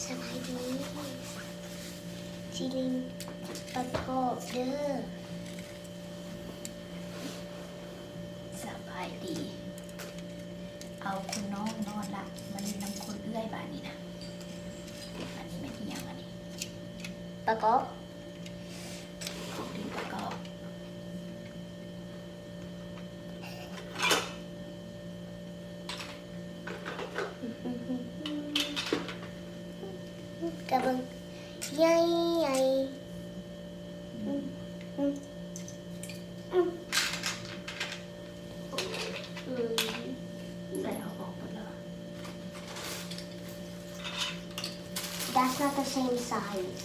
ສະບາຍດີ ຊິຫຼິ້ນປະກອບເດີ. ສະບາຍດີ. ເອົາ ຄົນນ້ອງນອນລະ ມາຫຼິ້ນນຳຄົນເອື້ອຍບາດນີ້ນະ. ອັນນີ້ແມ່ນອີ່ຫຍັງອັນນີ້? ປະກອບ. ຂອງຫຼິ້ນປະກອບ. ກະເບິ່ງໃຫຍ່ໆ. ອືມ ອືມ ອືມ ອືມ ໃສ່ເອົາອອກໝົດແລ້ວ. That's not the same size.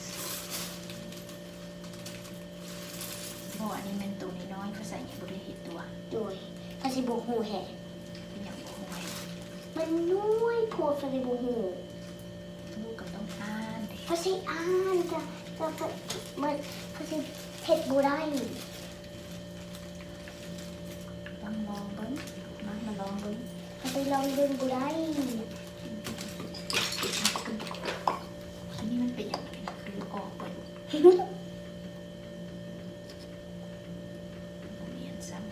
ບໍ່ ອັນນີ້ແມ່ນໂຕນ້ອຍໆ ພາສາຫຍັງບໍ່ໄດ້ເຮັດຕົວະ. ໂດຍ ພາສາບໍ່ຮູ້ແຮະ. ເປັນຫຍັງບໍ່ຮູ້ແຮະ? ມັນນ້ອຍໂພດ ພາສາບໍ່ຮູ້. ລູກກໍຕ້ອງອ່ານເດ້. ພາສາອ່ານກະ ກະ ກະ ມັນ ພາສາເຮັດບໍ່ໄດ້. ຕ້ອງລອງເບິ່ງ ມາ ມາລອງເບິ່ງ. ພາສາລອງເບິ່ງບໍ່ໄດ້. ອັນນີ້ມັນເປັນຫຍັງ? ຄືອອກເບິດ. ບໍ່ແມ່ນຊ້ຳ.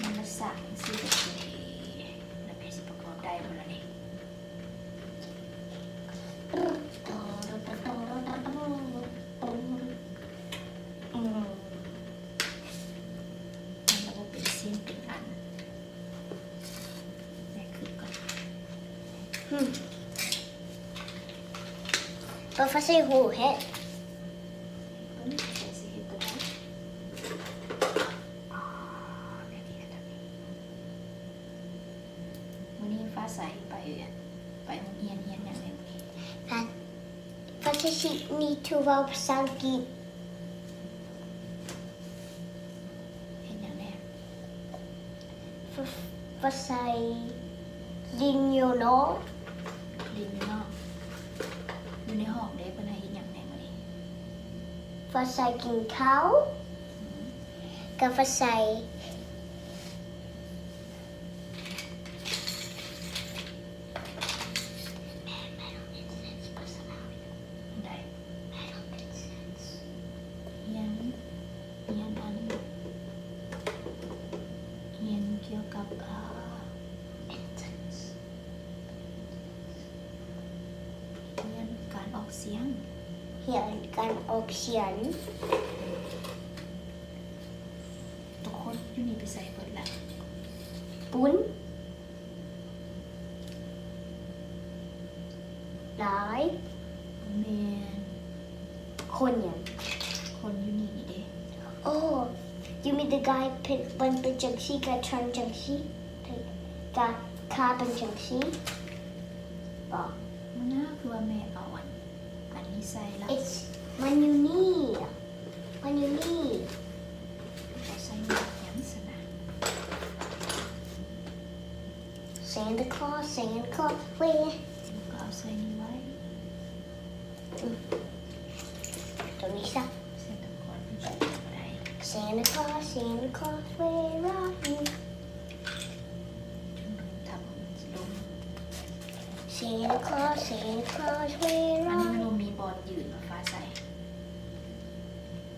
ມັນລະສະຈັ່ງຊີ້ກໍຄືດີ. ແລ້ວແມ່ຊິປະກອບໄດ້ບໍ່ລະນີ້? ອືມ ມັນລະບໍ່ເປັນຊິ້ນເປັນອັນ. ແມ່ຄິດກ່ອນ. ຫືມ ບໍ່ພາສາຮູ້ແຮະ. ໂຕນີ້ພາສາຊິເຮັດໂຕໃດ? ອໍ ແມ່ເຮັດແບບນີ້. ມື້ນີ້ຟ້າໃສໄປ ໄປໂຮງຮຽນ ຮຽນຫຍັງແດ່ມື້ນີ້? ພາ ພາສາຊິມີໂທເວົ້າພາສາອັງກິດ. ເຮັດຫຍັງແດ່? ຟ- ຟາໄຊຫຼິ້ນຢູ່ນອກ. ຫຼິ້ນຢູ່ນອກ. ຢູ່ໃນຫ້ອງເດ້ ເພິ່ນໃຫ້ເຮັດຫຍັງແດ່ມື້ນີ້? ຟາໄຊກິນເຂົ້າ. ອືມ ກັບຟາໄຊ ໄດ້ ຮຽນ ຮຽນອັນ ຮຽນກ່ຽວກັບ ເອີ ຮຽນການອອກສຽງ. ຮຽນການອອກສຽງ. ທຸກຄົນຢູ່ນີ້ໄປໃສເບິດລະ? ປຸ້ນ. ຫຼາຍ. ບໍ່ແມ່ນ. ຄົນຫຍັງ? ຄົນຢູ່ນີ້ນີ້ເດ້. ໂອ້ you mean the guy ເປັນ ມັນເປັນຈັ່ງຊີ້ ກະ turn ຈັ່ງຊີ້ ກະ ຂາເປັນຈັ່ງຊີ້ບໍ? ມື້ໜ້າຄືວ່າແມ່ເອົາອັນ ອັນນີ້ໃສ່ລະ. It's ມັນຢູ່ນີ້ ມັນຢູ່ນີ້. ເອົາໃສ່ນີ້ຫຍັງຊັ້ນນະ? Santa Claus, Santa Claus, where? ກໍເອົາໃສ່ນີ້ໄວ້. ອືມ ຕົງນີ້ຊະ. Santa Claus ເປັນແບບນີ້ບໍ່ໄດ້. Santa Claus, Santa Claus, where are you? ທຳມັນຊິລົງ. Santa Claus, Santa Claus, where are you? ອັນນີ້ມັນບໍ່ມີບ່ອນຢືນ ມາຟ້າໃສ່.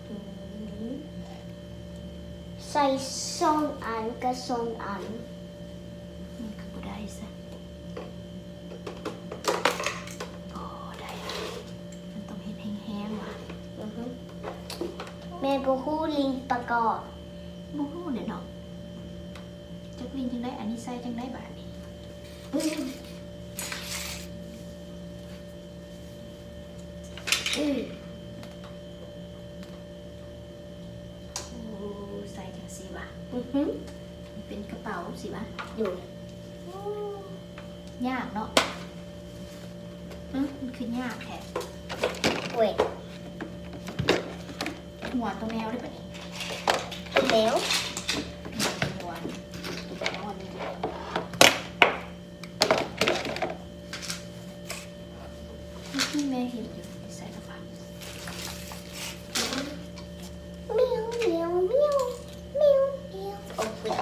ອືມ ໃສ່ສອງອັນກະສອງອັນ. ມັນຄືບໍ່ໄດ້ຊະ. ອໍ ໄດ້ລະ. ມັນຕ້ອງເຮັດແຮງໆວ່າ. ອືຮຶ ແມ່ບໍ່ຮູ້ຫຼິ້ນປະກອບ. ບໍ່ຮູ້ແຫຼະເນາະ. ຈັກຫຼິ້ນຈັ່ງໃດ? ອັນນີ້ໃສ່ຈັ່ງໃດບາດນີ້? ອືມ ອືມ ໂອ້ ໃສ່ຈັ່ງຊີ້ຫວາ? ອືຮຶ ເປັນກະເປົາຊີ້ຫວາ? ໂດຍ. ໂອ້ ຍາກເນາະ. ຫຶ ມັນຄືຍາກແທ້. ໂອ້ຍ ຫົວໂຕແມວເດ້ບາດນີ້. ໂຕແມວ? ຫົວ ຫົວ ຫົວ ເມື່ອກີ້ແມ່ເຫັນຢູ່ ໃສ່ລະຫວາ? ແມວ ແມວ ແມວ ແມວ ແມວ. ໂອ້ຍ.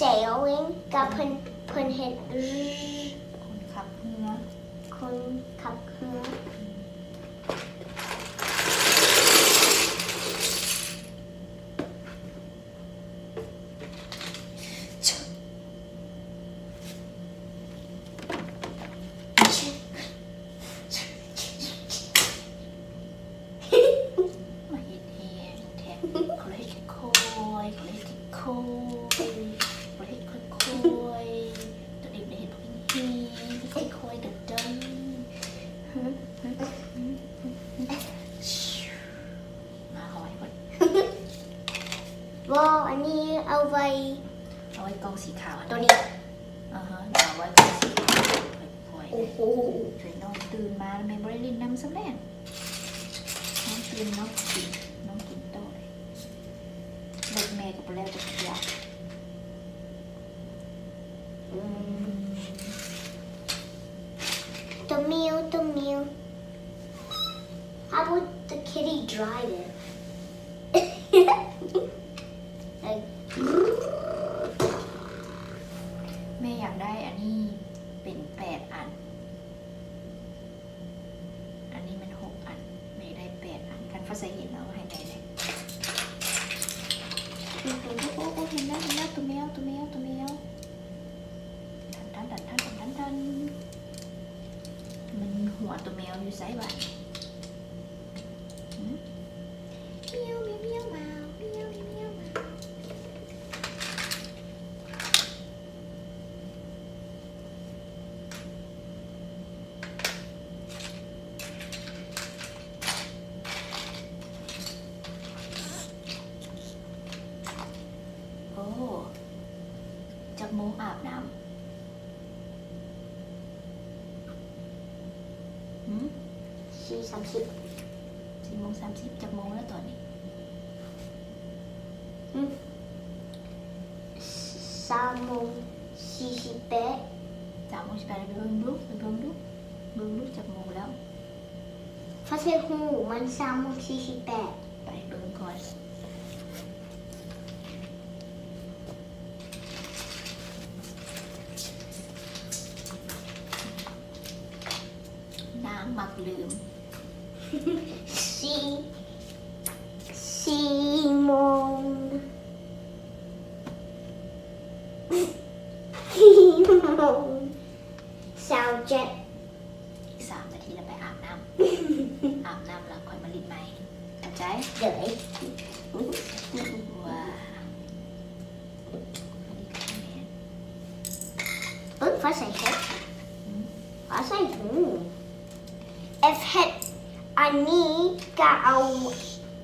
sailing ກັບເພິ່ນ ເພິ່ນເຮັດ ຄົນຂັບເຮືອ ຄົນຂັບເຮືອ. ມາເຮັດແຮງແທ້ ຂ້ອຍເຮັດຄ່ອຍໆ ຂ້ອຍເຮັດຄ່ອຍໆ ຂ້ອຍເຮັດຄ່ອຍໆ ໂຕເອງໄດ້ເຮັດແຮງໆ ຄ່ອຍໆ ດັນໆ ມາເອົາໄວ້ກ່ອນ ບໍ່ ອັນນີ້ເອົາໄວ້ ເອົາໄວ້ກ່ອງສີຂາວ ໂຕນີ້ ອາຮະ ເອົາໄວ້ກ່ອງສີຂາວ ຄ່ອຍໆ ໂອ້ໂຫ ຊ່ວຍນ້ອງຕື່ນມາແມ່ບໍ່ໄດ້ຫຼິ້ນນຳຊ້ຳແລ້ວ ນ້ອງຕື່ນ ນ້ອງກິນ ນ້ອງກິນຕໍ່ເລີຍ ເລັກແມ່ກໍບໍ່ແລ້ວຈັກຢ່າງ ອືມ ຕົວມິວ ຕົວມິວ. How would the kitty drive it? Like ແມ່ຢາກໄດ້ອັນນີ້ເປັນແປດອັນ ອັນນີ້ມັນຫົກອັນ ແມ່ໄດ້ແປດອັນ ຄັນຟ້າໃສເຫັນເອົາໃຫ້ແມ່ແດ່. ໂອ້ ໂອ້ ໂອ້ ເຫັນແລ້ວ ເຫັນແລ້ວ ຕົວແມວ ຕົວແມວ ຕົວແມວ ທັນ ທັນ ທັນ ທັນ ທັນ ທັນ ມັນຫົວຕົວແມວຢູ່ໃສບາດນີ້? ຫືມ? ມຽວ ມຽວ ມຽວ ມາວ ມຽວ ມຽວ ມຽວ ມາວ. ໂອ້ ຈັກໂມງອາບນ້ຳ? ຫືມ? ສີ່ສາມສິບ ສີ່ໂມງສາມສິບ ຈັກໂມງແລ້ວຕອນນີ້? ຫືມ? ສາມໂມງສີ່ສິບແປດ ສາມໂມງສີ່ສິບແປດ ໄປເບິ່ງດູ ໄປເບິ່ງດູ ເບິ່ງດູຈັກໂມງແລ້ວ? ຟ້າໃສຮູ້ ມັນສາມໂມງສີ່ສິບແປດ ໄປເບິ່ງກ່ອນ. ນາງມັກລືມ ສີ່ ສີ່ໂມງ ສີ່ໂມງຊາວເຈັດ ອີກສາມນາທີແລ້ວໄປອາບນ້ຳ ອາບນ້ຳແລ້ວຄ່ອຍມາຫຼິ້ນໃໝ່ ເຂົ້າໃຈ? ໂດຍ. ວ້າ ອັນນີ້ກໍແມ່ນ ເອີ ຟ້າໃສເຮັດ ຫືມ? ຟ້າໃສຫູ ເອັຟເຮັດອັນນີ້ກະເອົາ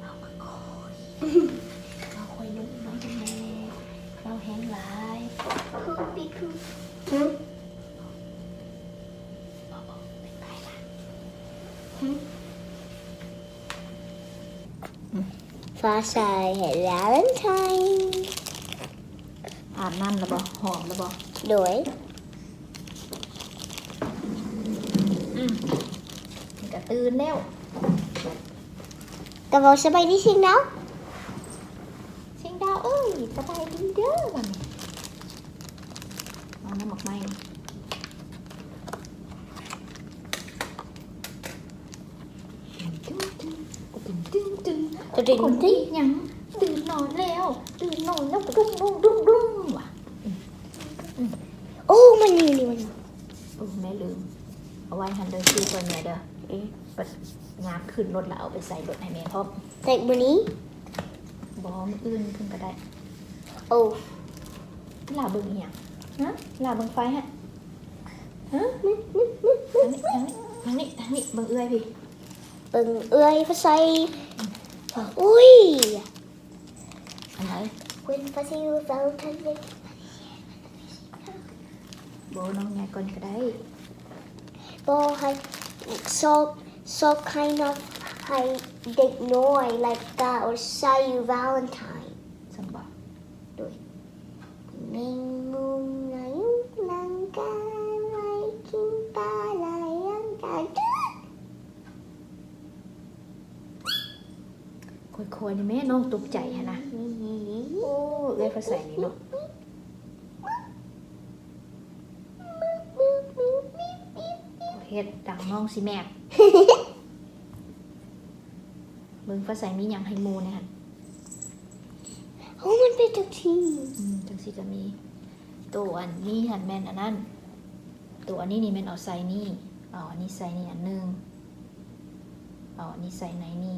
ເອົາຄ່ອຍໆ ເອົາຄ່ອຍລົງ ເບົາແຮງຫຼາຍ ຄືປີຄື ຫືມ? ຟ້າໃສ Valentine ອາບນ້ຳແລ້ວບໍ່? ຫອມແລ້ວບໍ່? ໂດຍ. ອືມ ນີ້ກະຕື່ນແລ້ວ ກະເວົ້າສະບາຍດີຊຽງດາວ ຊຽງດາວເອີຍ ສະບາຍດີເດີ ບາດນີ້ ເອົານ້ຳໝາກໄມ້ ຕຶງ ຕຶງ ຕຶງ ຕຶງ ຕຶງ ຕຶງ ຕຶງ ຕຶງ ຕຶງ ຕຶງ ຕື່ນນອນແລ້ວ ຕື່ນນອນແລ້ວ ດຸ້ງ ດຸ້ງ ດຸ້ງ ດຸ້ງ ຫວາ ອືມ ອືມ ໂອ້ ມັນຢູ່ນີ້ ມັນຢູ່ ໂອ້ ແມ່ລືມ ເອົາໄວ້ຫັ້ນເດີ ຊື່ຊ່ອຍແມ່ເດີ ອືມ ບັດຍາມຂຶ້ນລົດແລ້ວເອົາໄປໃສ່ລົດໃຫ້ແມ່ພ້ອມ ໃສ່ມື້ນີ້ ບໍ່ ມື້ອື່ນເພິ່ນກໍໄດ້ ໂອ້ ຫຼ້າເບິ່ງອີ່ຫຍັງ ຮະ ຫຼ້າເບິ່ງໄຟຫັ້ນ ຮະ ມານີ້ ມານີ້ ມານີ້ ທາງນີ້ ທາງນີ້ ທາງນີ້ ເບິ່ງເອື້ອຍພີ້ ເບິ່ງເອື້ອຍຟ້າໃສ ອຸ້ຍ ອັນໃດ? When Fuzzy was Valentine's Day ບໍ່ ນ້ອງຍາຍກ່ອນກໍໄດ້ ບໍ່ ໃຫ້ ຊອກ ຊອກ kind of ໃຫ້ເດັກນ້ອຍ like ກະ or say you Valentine ຊັ້ນບໍ່? ໂດຍ ແມງມຸມນາຍຸກຫຼັງການໄວ້ກິນປາລາຍຫຼັງການ ຄ່ອຍໆ ນີ້ແມ່ ນ້ອງຕົກໃຈຫັ້ນນະ ໂອ້ ເອື້ອຍຟ້າໃສນີ້ເນາະ. ເຮັດດັງນ້ອງຊິແມບ. ເບິ່ງຟ້າໃສມີຫຍັງໃຫ້ໝູ່ແດ່ຫັ້ນ. ໂອ້ ມັນເປັນຈັງຊີ້. ອືມ ຈັ່ງຊີ້ກໍມີ. ໂຕອັນນີ້ຫັ້ນແມ່ນອັນນັ້ນ. ໂຕອັນນີ້ນີ້ແມ່ນເອົາໃສ່ນີ້. ເອົາອັນນີ້ໃສ່ນີ້ອັນໜຶ່ງ. ເອົາອັນນີ້ໃສ່ໃນນີ້.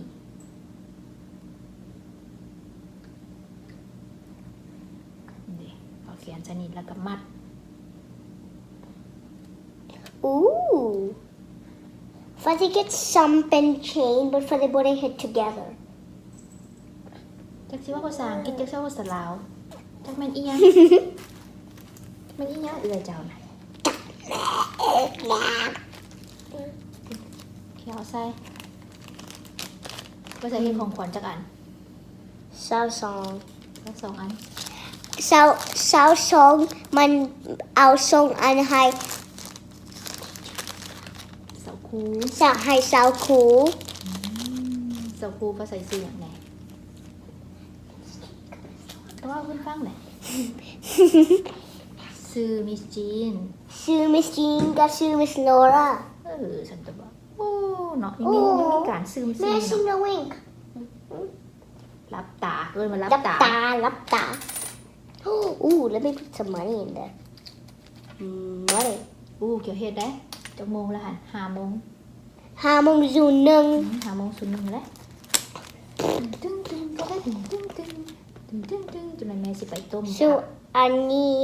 ນີ້ເດ ເອົາແຂນໃສ່ນີ້ແລ້ວກໍມັດ. Ooh. Fuzzy gets some pin chain, but Fuzzy put it together. ຈັກຊິເວົ້າພາສາອັງກິດ ຈັກຊິເວົ້າພາສາລາວ ຈັກແມ່ນອີ່ຫຍັງ ແມ່ນອີ່ຫຍັງເອື້ອຍເຈົ້ານະ. ເອົາໃສ່ ບໍ່ໃສ່ເຮັດຂອງຂວັນຈັກອັນ. ຊາວສອງ ຊາວສອງອັນ ຊາວ ຊາວສອງ ມັນເອົາສອງອັນໃຫ້ ສາວຄູ ສາວ ໃຫ້ສາວຄູ. ອືມ ສາວຄູເຂົາໃສ່ຊື່ຫຍັງແດ່? ເວົ້າເພິ່ນຟັງແດ່. ຊື່ມິສຈີນ ຊື່ມິສຈີນກັບຊື່ມິສໂນລາ. ເອີ ສັນຕະບະ ໂອ້ ເນາະ ຍັງມີ ໂອ້ ຍັງມີການຊື່ມິສຈີນເນາະ. Missing the wing. ຫຼັບຕາ ເອີ້ນວ່າຫຼັບຕາ ຫຼັບຕາ ຫຼັບຕາ. Ooh, let me put some money in there. Money. ອູ້ ເຈົ້າເຮັດໄດ້. ຈັກໂມງແລ້ວຫັ້ນ? ຫ້າໂມງ ຫ້າໂມງສູນໜຶ່ງ ອືມ ຫ້າໂມງສູນໜຶ່ງແລ້ວ. ຕຶ້ງໆ ຈັ່ງໃດແມ່ຊິໄປຕົ້ມ. So ອັນນີ້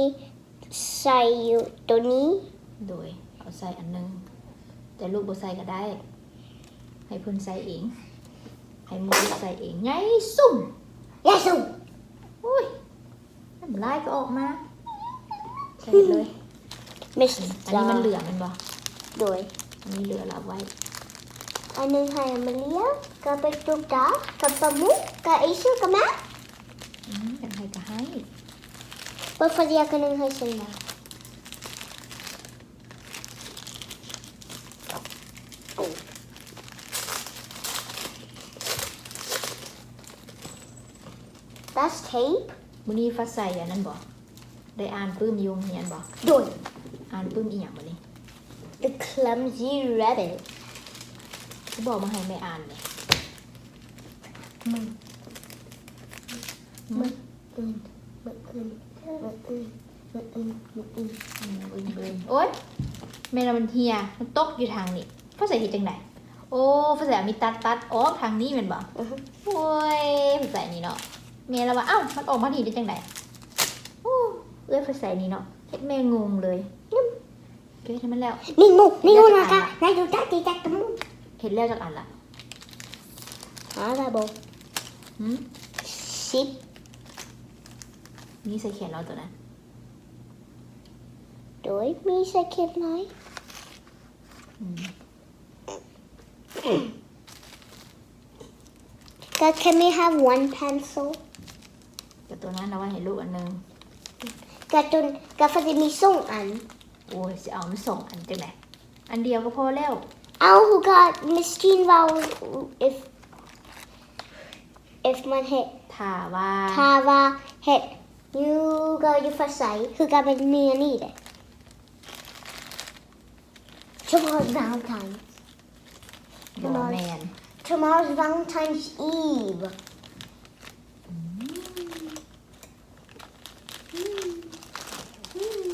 ໃສ່ຢູ່ໂຕນີ້. ໂດຍ ເອົາໃສ່ອັນໜຶ່ງ ແຕ່ລູກບໍ່ໃສ່ກໍໄດ້ ໃຫ້ເພິ່ນໃສ່ເອງ ໃຫ້ໝູ່ລູກໃສ່ເອງ. ໃຫຍ່ສຸ້ມ ໃຫຍ່ສຸ້ມ. ໂອ້ຍ ນ້ຳລາຍກໍອອກມາ. ໃສ່ເບິດເລີຍ. ອັນນີ້ມັນເຫຼືອແມ່ນບໍ່? ໂດຍ ອັນນີ້ເຫຼືອລະເອົາໄວ້. ອັນໜຶ່ງໃຫ້ອາມາເລຍ ກັບໄປຕຸກຕາ ກັບປາໝູ ກັບອີຊູ ກັບໝາ. ອືມ ຢາກໃຫ້ກໍໃຫ້. ເປີດຟ້າເດຍ ອັນໜຶ່ງໃຫ້ສັນດາ. That's tape. ມື້ນີ້ຟ້າໃສອັນນັ້ນບໍ່? ໄດ້ອ່ານປຶ້ມຢູ່ໂຮງຮຽນບໍ່? ໂດຍ ອ່ານປຶ້ມອີ່ຫຍັງມື້ນີ້? The Clumsy Rabbit. ຄືບໍ່ມາໃຫ້ແມ່ອ່ານແດ່? ມື້ ມື້ອື່ນ ມື້ອື່ນ ມື້ອື່ນ ມື້ອື່ນ ມື້ອື່ນ ອືມ ມື້ອື່ນ ມື້ອື່ນ. ໂອ້ຍ ແມ່ນວ່າມັນເຫ່ຍ ມັນຕົກຢູ່ທາງນີ້. ຟ້າໃສເຮັດຈັ່ງໃດ? ໂອ້ ຟ້າໃສເອົາມີດຕັດ ຕັດອອກທາງນີ້ແມ່ນບໍ່? ອືຮຶ ໂອ້ຍ ຟ້າໃສນີ້ເນາະ. ແມ່ລະວ່າ ເອົ້າ ມັນອອກມານີ້ໄດ້ຈັ່ງໃດ? ໂອ້ ເອື້ອຍຟ້າໃສນີ້ເນາະ ເຮັດແມ່ງົງເລີຍ. ເກັບໃຫ້ມັນແລ້ວ. ມີງູ ມີງູນະກະ ນາຍດູຈັກ ຕິຈັກກະມູ. ເຮັດແລ້ວຈັກອັນລະ? ຫາລະບໍ່? ຫືມ? ສິບ. ມີໃສ່ແຂນລາວໂຕນັ້ນ. ໂດຍ ມີໃສ່ແຂນລາຍ. ອືມ. ກະ can we have one pencil? ກະໂຕນັ້ນເອົາໄວ້ໃຫ້ລູກອັນໜຶ່ງ. ກະໂຕ ກະ Fuzzy ມີສອງອັນ. ໂອ້ຍ ຊິເອົາມາສອງອັນຈັ່ງໃດ? ອັນດຽວກໍພໍແລ້ວ. ເອົ້າ ຄືກະມິສຈີນເວົ້າ if if ມັນເຮັດ ຖ້າວ່າ ຖ້າວ່າເຮັດຢູ່ ກໍຢູ່ຟ້າໃສ ຄືກະແມ່ນມີອັນນີ້ເດ້. Tomorrow's Valentine's. ບໍ່ແມ່ນ. Tomorrow's Valentine's Eve. ອືມ ອືມ ອືມ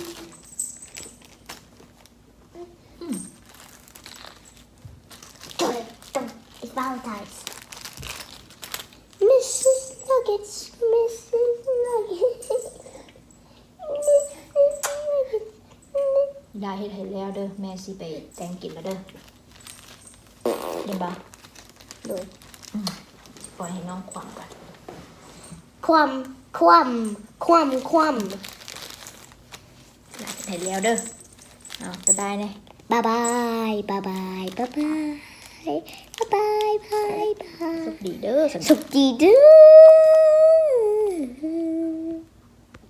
ອືມ It's Valentine's. Missus Nuggets, Missus Nuggets, Missus Nuggets. ຢ່າເຮັດໃຫ້ແລ້ວເດີ ແມ່ຊິໄປແຕ່ງກິນແລ້ວເດີ. ເຫັນບໍ່? ໂດຍ ອືມ ປ່ອຍໃຫ້ນ້ອງຂວ້ຳກ່ອນ. ຂວ້ຳ ຂວ້ຳ ຂວ້ຳ ຂວ້ຳ. ໃຫ້ແລ້ວເດີ. ເອົາ ບາຍບາຍແນ່. ບາຍບາຍ ບາຍບາຍ ບາຍບາຍ ບາຍບາຍ ບາຍບາຍ. ໂຊກດີເດີ ໂຊກດີເດີ.